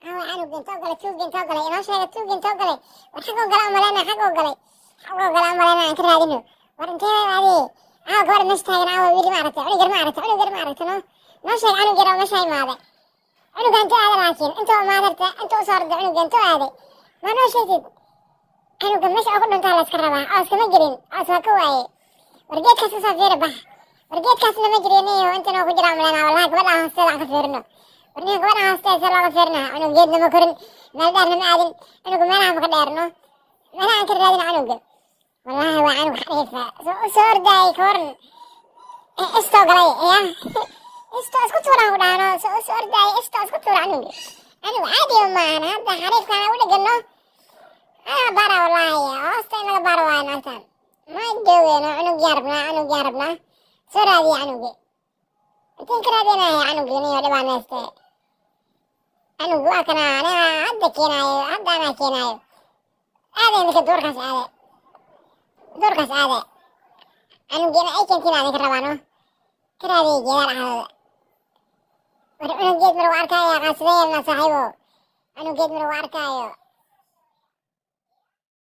Awa canuga intoo galay? Tuuga intoo galay? Inoo sheega, tuuga intoo galay? War xagoo gala umaleyna, xagoo galay, xagoo gala umaleyna, aan ka raadino. War intee adii? Aawa gabadha meesha taagan? Aawa wiili? Ma aragtay cunug yar? Ma aragtay cunug yar? Ma aragtay? No, noo sheeg cunug yar oo meesha imaaday. Cunuga intoo aaday? Laakiin intoo imaaday horta, inta usoo orday cunuga intoo aaday? Ma noo sheegtid? Canuga meesha oo ku dhuntaa la iska rabaa. Coos kama gelin, coos waa ka waaye. War geedkaas kasoo fiiri, bax. War geedkaasna ma jiriniyo, intan oo ku jira umaleyna. Wallahi gabadha hoosteeda aan ka fiirino. War ninka gabadha hoosteeda see looga fiirinaha? Cunug geedna ma korin, meel dheerna ma aadin. Cunuga meelaha ma ka dheerno, meelaha aan ka raadin cunuga. Wallahi waa canug xariifa soo u soo ordaayay. Ka waran istoo galay ya, istoo isku tuuraan ku dhahno. Soo u soo ordaayay, istoo isku tuura cunuga. Canug caadi maahan. Hadda xariifkaan u dhegano ana bara. Wallahi hoosta in laga baaro waayo. Naagtan ma joogeyno. Cunug yaa rabnaa, cunug yaa rabnaa. Soo raadiya cunugi. Intiin ka raadinaya cunugi niyo dhibaan hayste. Cunug waa kana, aniga hadda keenaayo, hadda anaa keenaayo. Aaday ninka duurkaas, aade duurkaas, aade canugina ay keentiin adinka rabaano. Ka raadiya geedaha dhexdooda. War cunug geed mar waa arkaayo, qaasidaya ma saaxiibo. Cunug geed mar waa arkaayo.